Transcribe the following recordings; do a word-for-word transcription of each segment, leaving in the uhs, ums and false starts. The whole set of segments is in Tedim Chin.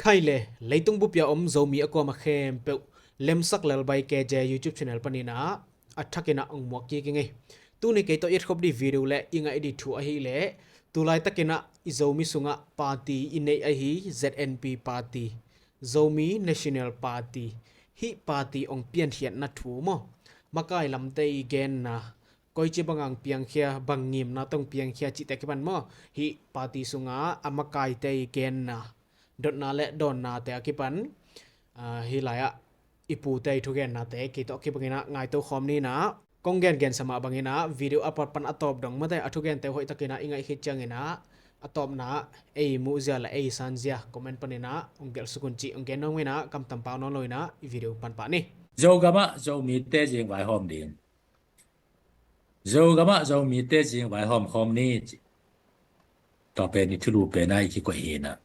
Khai le, leitung bupia om Zomi a kuama khempeuh, Lemsak Lalbai K J YouTube channel paninah a thakinah ong muak kik i ngei. Tuni kei tawh i etkhop dih video le i ngaih dih thu ahileh, tulaitakinah i Zomi sungah party i neih ahi Z N P party, Zomi National Party, hih party ong piankhiatna thu maw, makai lamte i genna, koici bang ang piangkhia, bang ngimna tawh ong piangkhia cihte kipan maw, hih party sungah a makaite i genna, dotna le dawnnate a kipan, ah, hih lai-ah i pute i thugennate kei tawh kibanginah ngaito khawm ninah, kong gengen sa mah banginah video a pat pan a tawp dong mate a thugente hoihtakinah i ngaih khit cianginah a tawpna ei muhzia le ei sanzia comment paninah ong gelh sukun cih ong gen nong minah kamtam pau nawn loinah i video pan pah ni. Zogamah Zomite zing vaihawm ding. Zogamah Zomite zing vaihawm khawm ni. Tua pen i thulu pen a i kikoih hinah.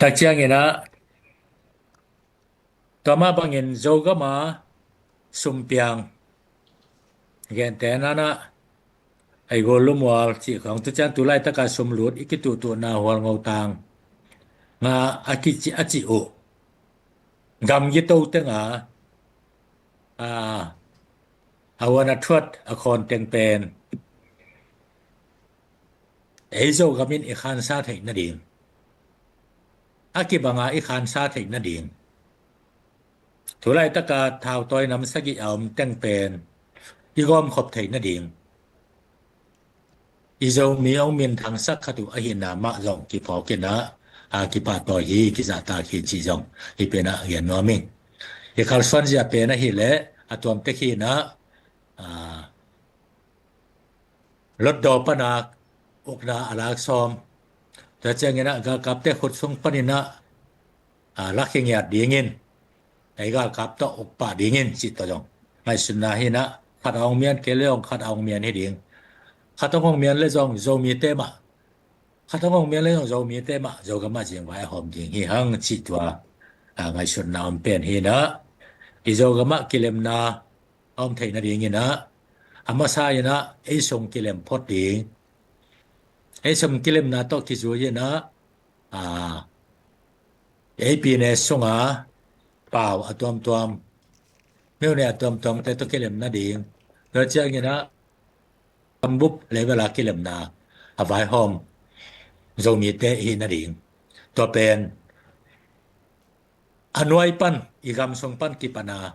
Tak cianginah tua mah bangin Zogama sumpiang gente nanah ei gol lumual cih khawng tu ciang tulaitaka sumlut i kituhtuhna hual ngotang nga a kici a cih uh. Gamgi to tenga a, a huan a thuat a khawn teng pen ei Zogamin i khansa theih nading, a kibanga i khansa theih nading, tulaitaka thautawi nam sagih a om teng pen i gawmkhop theih nading i Zomi ong minthangsak khat uh ahihna mah zong kiphawkinah a kipahtawi hi, kizahtak hi cih zong hih penah gen nuam ing. I kalsuanzia pen ahileh a tuamtek hinah, a, lotdaw pana ukna a lak sawm. Tua cianginah galkapte khut sung paninah, a, lakhi ngiat dingin, ei galkap tawh ukpah dingin cih tawh zong ngaihsutna hinah, khat a ong mian kei le ong khat a ong mian hi ding. Khat a ong mian le zong Zomite mah, khat a ong mian le zong Zomite mah Zogamah zingvai a hawm ding hi hang cih tua, a, ngaihsutna om pen hinah, i Zogamah kilemna a om theih nadinginah a masa inah ei sung kilem phot ding. Ei sung kilemna tawh kizui inah, a, ei pine sunga pau a tuamtuam, myone a tuamtuamte tawh kilem nading. Tua cianginah gambup level a kilemna a vaihawm Zomite hi nading. Tua pen a nuai pan, i gamsung pan kipana,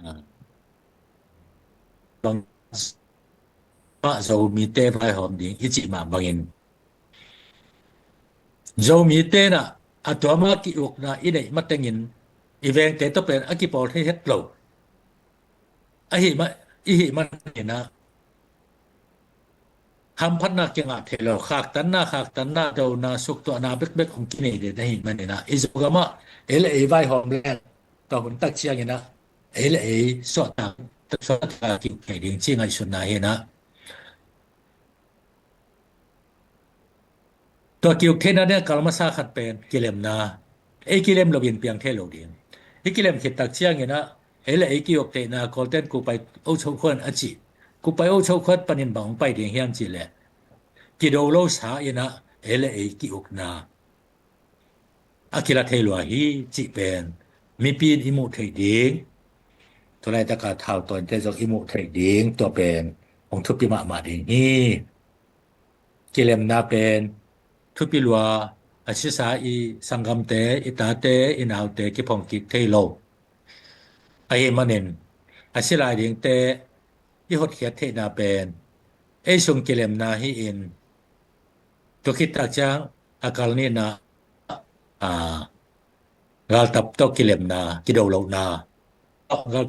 a, bang mah Zomite vaihawm ding i cih mah bangin Zomite nah a tuama ki-ukna i neih matengin i vengte tawh pen a kipawl thei het lo. Ahi mah, i hih maninah hamphatna kingah thei lo, khaktanna, khaktanna, dona, suktuahna bekbek hong kinei den ahi maninah i Zogamah ei le ei vaihawm leng tua hun tak cianginah ei le ei suahtak, suahtak a kiuk thei ding ci ngaihsutna hinah. Tua kiuk theihna ding a kal masa khat pen kilemna. Ei kilem loin piang thei lo ding. I kilem khit tak cianginah ei le ei kiuk theihna Kawlten kupai ochoh khuan a cih, kupai ochoh khuan panin bang hong pai ding hiam cihleh kido lo sa inah ei le ei kiukna a kila thei lua hi cih pen mipi in i muh theih ding, tulaitaka thautawite zong i muh theih ding, tua pen hong thupi mahmah ding hi. Kilemna pen thupi lua, a sisa i sanggamte, i tate, i naute kiphong kik thei lo. Ahi manin a si lai dingte i hotkhiat theihna pen ei sung kilemna hi-in, tua khit tak ciang a kal nihna, a, galtap tawh kilemna, kido lohna, gal,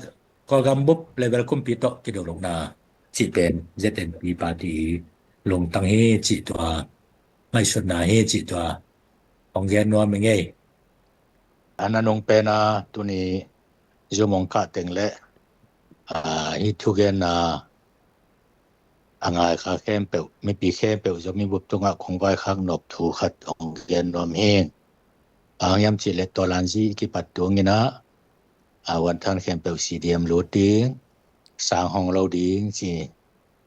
Kawlgam bup level kumpi tawh kido lohna cih pen Z N P party lungtang hi cih tua, ngaihsutna hi cih tua hong gen nuam i ngei. A nanung pena tuni Zoom hong kah teng le, a, hih thugenna a ngaikha khempeuh, mipi khempeuh Zomi bup tungah kong vaikhak nop thu khat hong gen nuam hi. A, hang hiam cihleh tua lanzi i kipat tunginah, a, wanthan khempeuh C D M lut ding, sang hong lo ding ci,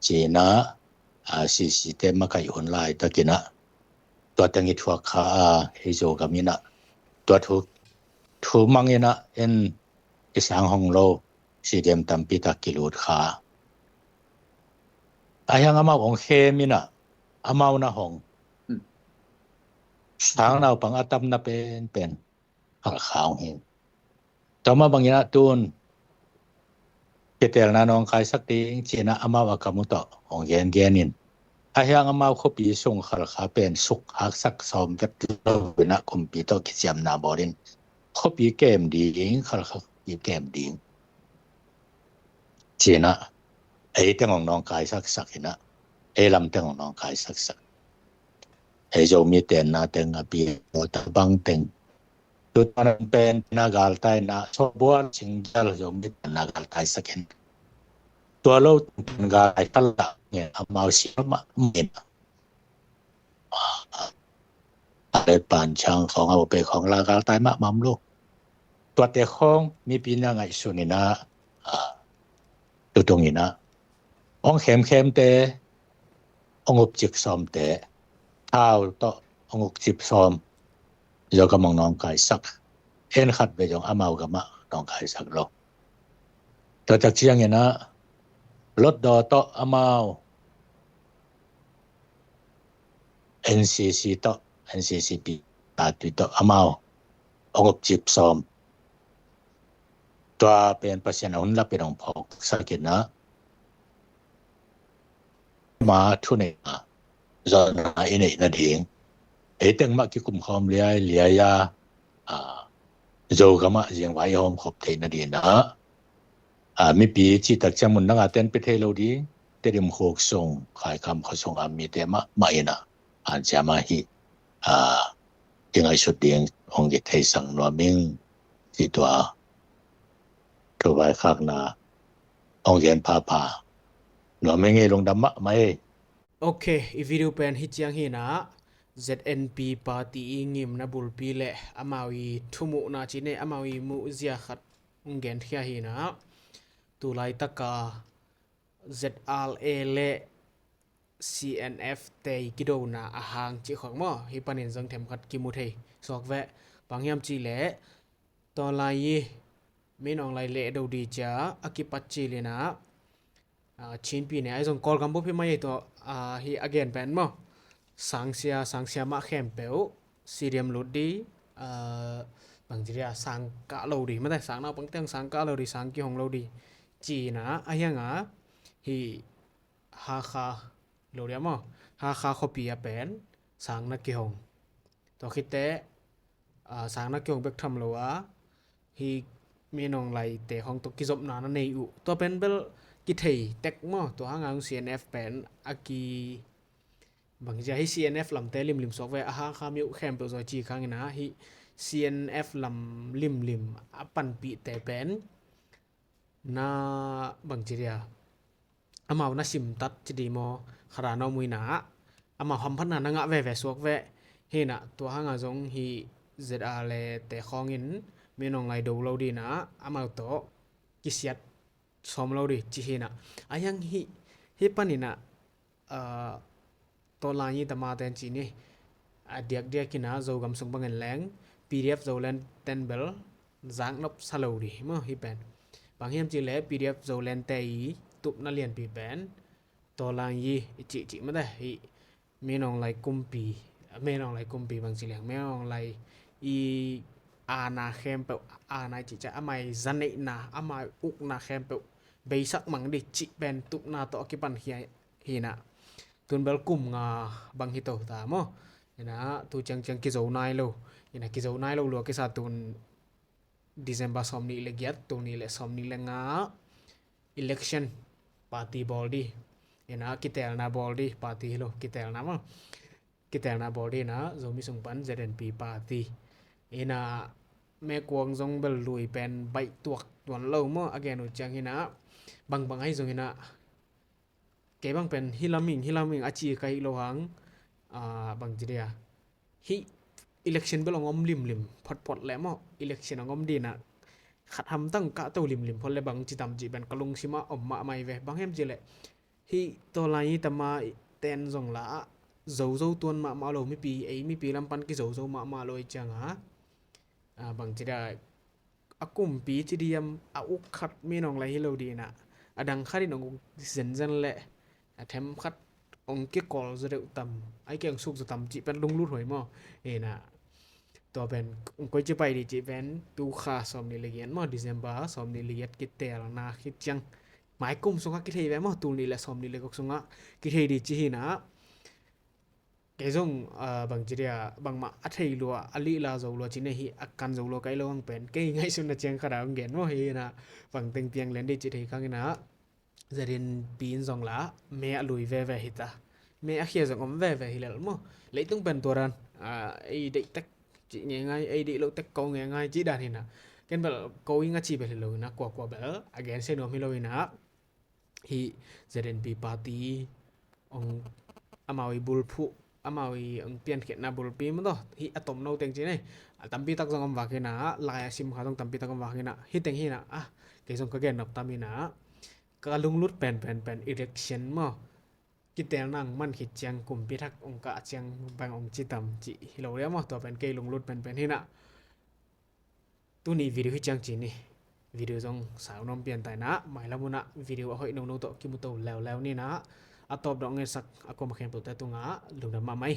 cinah, a, C C te makaih hun laitakinah tua teng i thuak kha a, hei Zogam in ah tua thu, thu mang in ah en i sang hong lo, CDM tampi tak kilut kha. A hiang amau hong khem in ah amau na hong sang naupang a tamna penpen Khalkha hong hi. Tua mah bangin ah tun kitelna nawngkaisak ding ci-in ah amau a kam uh tawh hong gengen in, a hiang amau khuapi sung Khalkha pen suk haksak sawm vet lo in ah kumpi tawh kiciamna bawlin khuapi kem ding, Khalkha khuapi kem ding ci-in ah ei teng hong nawngkaisaksak in ah, ei lam teng hong nawngkaisaksak. Ei Zomi tenna teng a pi a bang teng. Tutan pen na galtai na sobuan singgel Zomi tenna galtai sakin. Tua lo pen galtai tala ngen amau si ma min. A le pan chang khong a pe khong la galtai ma mam lo. Tuate khong mipi na ngaihsun in ah, tutung in ah hong khemkhemte, hong upcip sawmte, thau tawh hong upcip sawm, Zogam hong nawngkaisak, en khat vei zong amau gamah nawngkaisak lo. Tua tak ciangin ah Hlutdaw tawh amau NCC tawh, NCCP party tawh amau hong upcip sawm. Tua pen Pasian a hun lapin hong phawksak in ah ma thuneihna, zawhna i neih nading, ei teng mah kikum khawm liailiai a, Zogamah zingvai i hawmkhop theih nading ah, mipi cihtak ciang mun dang a ten pia thei lo ding, Tedim khuk sung, Khaikam khua sung a mite mah mah in ah hanciam a hi. I ngaihsut ding hong kitheisak nuam ing, ci tua thuvaikhakna hong gen phapha nuam ing ei, lungdam mahmah ei. Ok, i video pen hi ciang hi in ah, ZNP party i ngimna bulpi le amau i thumuhna ci nei, amau i muhzia khat hong genkhia hi in ah, tu laitaka ZRA le CNF te i kidona a hang cih khong maw, hi panin zong themkhat kimu thei suak veh. Bang hiam cih leh, tua lai i Min Aung Hlaing leh do di cia a kipat cil in ah, Chinpi ne ai zong Kawlgam bup hi mai ei tua, hi a gen pen maw, sangsia, sangsia mah khempeuh CDM lut di, bang ci dia, sang kah lo di, mate, sang naupang teng sang kah lo di, sang kihong lo di ci in ah, a hiang a hi Hakha lo dia maw, Hakha khuapi a pen sang na kihong. Tua khit teh sang na kihong bek tham lo a, hi Min Aung Hlaing te khong tawh kizopna na nei uh. Tua pen bel kithei tek maw, tua hang a hong CNF pen a ki, bang ci dia, hi CNF lamte limlim suak veh, a Hakha mi uh khempeuh zaw ci khang in ah, hi CNF lam limlim a panpihte pen na, bang ci dia, amau na simtat ci di maw, khat a na om uh in ah, amau hamphatna na ngah veve suak veh. Hi in ah, tua hang a zong hi ZRA le te khong in Min Aung Hlaing do lo di in ah, amau tawh kisiat sawm lo di ci hi in ah. A hiang hi, hi pan in ah, Tawlai i tama ten ci ni, a diakdiak in ah Zogam sung bangin leng PDF Zoland ten bel zaknop sa lo di maw, hi pen. Bang hiam cih leh PDF Zoland te i tupna lianpi pen tawlai i cihcih mate, hi Min Aung Hlaing kumpi, Min Aung Hlaing kumpi bang ci leng, Min Aung Hlaing i aana khempeuh, aana i cih ciang amah i zaneihna, amah i ukna khempeuh beisak mang di cih pen tupna tawh a kipan hi in ah. Tun bel kum nga bang hi to ta maw. Hi in ah tu ciangciang kizo nai lo. Hi in ah kizo nai lo lua kisa tun December sawmnih le giat, tul nih le sawmnih le nga election party bawl di. Hi in ah kitelna bawl di, party hi lo, kitelna maw. Kitelna bawl di in ah Zomi sung pan ZNP party. Hi in ah mekuang zong bel lui pen baih tuak tuan lo maw, a gen uh ciang hi in ah bangbang ahi zong hi in ah kei bang pen hi lam ing, hi lam ing a ci ka hi lo hang, bang ci dia, hi election bel hong om limlim photphot leh maw, election hong om di in ah khat hamtang kah to limlim phot leh bang ci tam cih pen ka lungsim ah om mahmah hi ve. Bang hiam cih leh hi tawlai i tama ten zong la ah zozo tuan mahmah lo mipi, ei mipi lam pan kizozo mahmah lo i cianga, a, bangci dia, a kumpi ci diam, a uk khat minawng lai hi lo dina, a dang khat in ong zenzen leh a them khat ong kikol zaw deuh tam, ai kei ong suk zaw tam cih pen lunglut huai maw? Ina, tua pen ong koi ci pai di cih pen tu kha sawm nih le giat maw, December sawm nih le giat kitelna khit ciang, mai kum sungah kithei ve maw, tul nih le sawm nih le guk sungah kithei di ci hina. Kei zong, ah, bangci dia, bangmah a thei lua, a lihla zo lua ci nei hi, a kan zo lua kai lo ang pen, kei ngaihsutna ciang khat a ang gen maw hi ina, bang teng piang len di ci thei khang ina, ZNP in zong la me a lui veve hi ta, me a khia zong om veve hi lel maw? Leitung pen tua dan, ah, ei deih tek ci ngei ngai, ei deih lo tek ko ngei ngai ci dan hina. Ken bel ko i nga ci bel hi lo ina, kuakua bel a gen se nuam hi lo ina. Hi ZNP party ong, amau i bulphuh, amau i ong piankhiatna bulpi maw taw, hi a tomno teng ci nei. A tampi tak zong om vak ina, lai a sim kha zong tampi tak om vak ina, hi teng hina, ah, kei zong ka gen nop tam ina, ka lunglut pen pen pen election maw, kitelna ang man khit ciang kumpi thak ong kah ciang bang ong ci tam ci hi lo ria maw, tua pen kei lunglut pen pen hina. Tuni video hi ciang ci ni. Video zong sau nuam pian ta ina, mailam una video a hoih nono tawh kimu to leuleu ni ina, a tawp dong ngetsak a kom khempeuh te tunga lungdam mahmah hi.